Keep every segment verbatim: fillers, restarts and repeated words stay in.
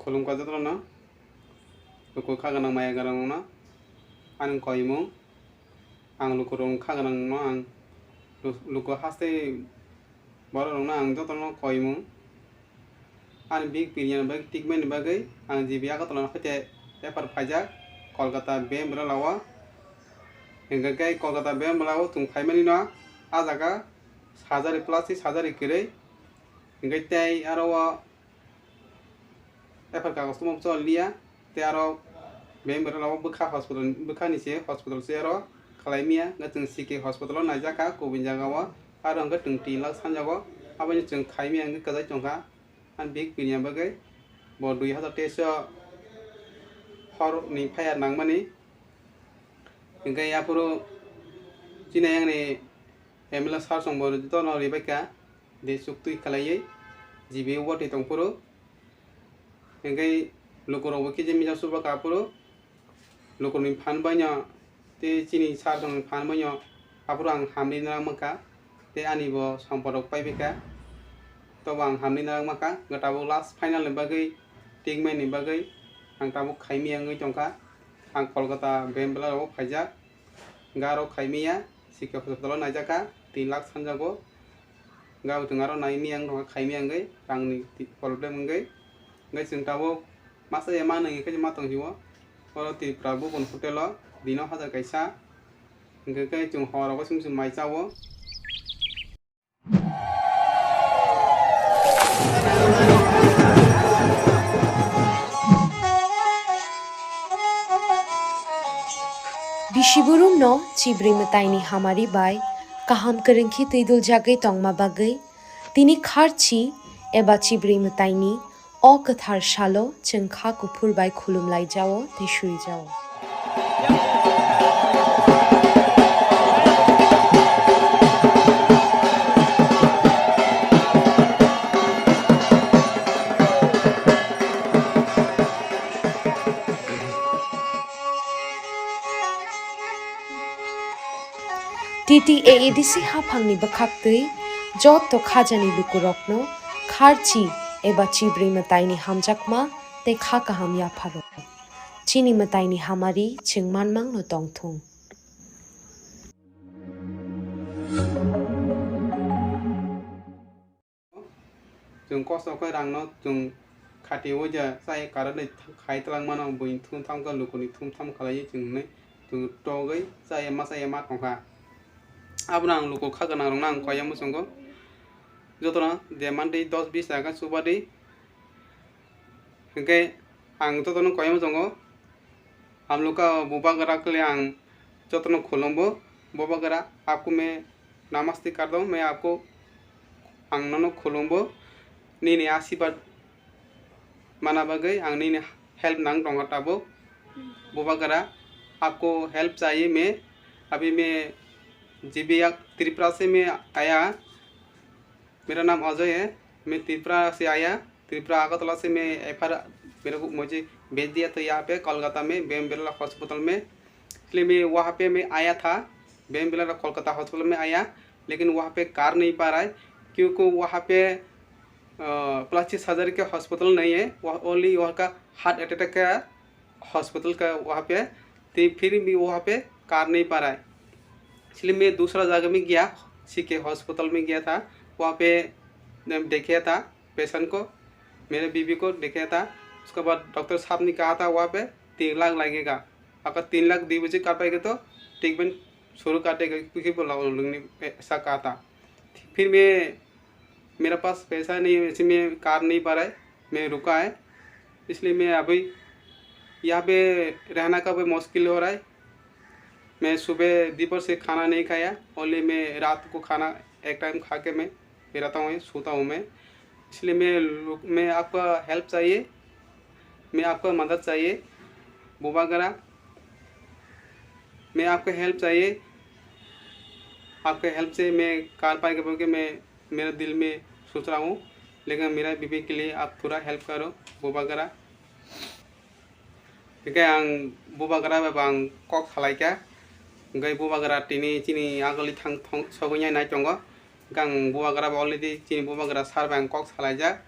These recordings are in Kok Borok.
Khulumkha jotono, luku kha gwnang maya gwnang no, ani koimung, ang luku rong kha gwnang no, ang lu-, luku haste borok rok no ang jotono koimung. Ani big piriyan bagwi tikmani bagwi ang G B Agartala no khaite paper phaijak Kolkata B M Birla o. Hingke khe Kolkata B M Birla o chwng phaimani no ah jaga surgery plastic surgery kwrwi. Hingke tei aro o paper kagos tongma chol liya. Tei aro B M Birla o bwkha hospital, bwkha ni se hospital se aro khlai miya. Hingke chwng C K hospital o naijak kha kubun jaga o. Aro hingke chwng tin lakh sanjago. Aboni chwng khai miya hingke kwchai tongkha. Ani big piriyan bagwi bo dui hazar teis o hor ni fire nangmani. Hingke aphuru chini ayang ni M L A sir song bo jotono ribaikha de chuk twi khlaiwi G B o watwi tongphuru. Hingke lukurok bo kije misa suba kha aphuru. Lukurokni phan baino tei chini sir songni phan baino aphuru ang hamri nang mankha, tei ani bo somporok paibaikha, tobo ang hamri nang mankha. Hwnkhe tabuk last final ni bagwi, tikmani bagwi ang tabuk khaimya wngwi tongkha. Ang Kolkata B M Birla o phaijak, hwnkhe aro khaimya C K hospital o naijakha, tin lakh sanjago. Hwnkhe abo chwng aro naimya wng tongkha, khaimya wngwi, rangni problem wngwi. Hwnkhe chwng tabuk masa ya manwi hwnkhe ma tong sio. Oro Tripura Bhuban Hotel o dino hajar kaisa. Hwnkhe khe chwng hor rogo chwng chwng mai chao. Bisiburumno chibrwi mwtaini hamari bai kaham kwrwngkhe twiduljagwi tongma bagwi tini kharchi eba chibrwi mwtaini o kwthar salo chwng kha kuphur bai khulumlaijao tei suijao. T T A A D C haphangni bwkhaktwi joto khajani lukurokno kharchi eba chibrwi mwtaini hamjakma tei kha kaham yapharo. Chini mwtaini hamari chwng manmangno tongthung. Chwng kosto khe rangno chwng khati o ja chai karwi khai twlang mano, buini thum tham khe lukuni thum tham khlaiwi chwng hwnwi chwng togwi chaya ma chaya ma tongkha. Abono ang luku kha gwnangrokno ang koi ya mwchungo, jotono de mantwi dos bis taka chubadi. Hwnkhe ang jotono koyang tongo, hamlwkha Bubagra kle ang jotono khulumbo, Bubagra, aapko main namaste kar do, main aapko, ang nono khulumbo, nini asirwad mana bagwi ang nini help nang tongo tabuk. Bubagra, aapko help chahiye main, abhi main G B Ak Tripura se main aaya. मेरा नाम अजय है, मैं त्रिपुरा से आया। त्रिपुरा अगरतला से मैं F I R, मेरे को, मुझे भेज दिया था यहाँ पे कोलकाता में, बी एम बिरला हॉस्पिटल में। इसलिए मैं वहाँ पे मैं आया था, बी एम बिरला कोलकाता हॉस्पिटल में आया, लेकिन वहाँ पे कर नहीं पा रहा है, क्योंकि वहाँ पे, अ, प्लास्टिक सर्जरी के हॉस्पिटल नहीं है, वह ओनली वहाँ का हार्ट अटैक का हॉस्पिटल का वहाँ पे, तो फिर भी वहाँ पे कर नहीं पा रहा है। इसलिए मैं दूसरा जगह में गया, सी के हॉस्पिटल में गया था, वहाँ पे मैं देखा था पेशेंट को, मेरे बीबी को देखा था। उसके बाद डॉक्टर साहब ने कहा था वहाँ पे तीन लाख लगेगा, अगर तीन लाख दी बजे कर पाएगा तो ट्रीटमेंट शुरू कर देगा, क्योंकि बोला उन्होंने ऐसा कहा था। फिर मैं मेरे पास पैसा नहीं है, इसलिए मैं कर नहीं पा रहा है, मैं रुका है। इसलिए मैं अभी यहाँ पे रहना का भी मुश्किल हो रहा है। मैं सुबह दोपहर से खाना नहीं खाया, ओनली मैं रात को खाना एक टाइम खा के मैं रहता हूँ, सोता हूँ मैं। इसलिए मैं लुक-, मैं आपका हेल्प चाहिए, मैं आपका मदद चाहिए, बुबागरा। मैं आपका हेल्प चाहिए, आपके हेल्प से मैं कर पाएगा बोल के मैं मेरा दिल में सोच रहा हूँ, लेकिन मेरा बीबी के लिए आप थोड़ा हेल्प करो, Bubagra. Hingke ang bubagra bai bo ang kok salaikha. Hingke bubagra tini chini agoli thang thong sogwi nai tongo. Hingke ang bubagra bai already chini bubagra sir bai ang kok salaijak.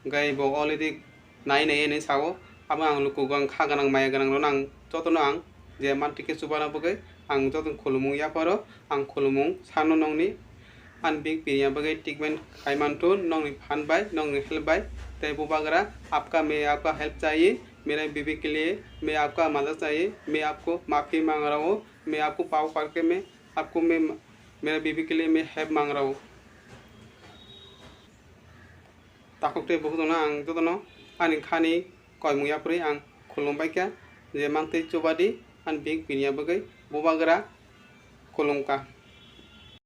Hingke bo already nai nai hinwi sao. Abo ang lukugo ang kha gwnang maya gwnang rok ang jotono ang je mantwi khe chubana bagwi ang jotono khulumung yapharo ang khulumung sano nongni ani bik piniya bagwi treatment khai mantun nongni phan bai nongni help bai tei bubagra apka me apka help chayi mere bibi ke liye me apka madad chayi me apko maafi mang raha hu me apko paap karke me apko me mere bibi ke liye me help mang raha hu. Takhuk tei bukhuk no ang jotono ani khani koimung yapri ang khulum baikha je mantwi chubadi ani bik piniya bagwi bubagra khulumkha.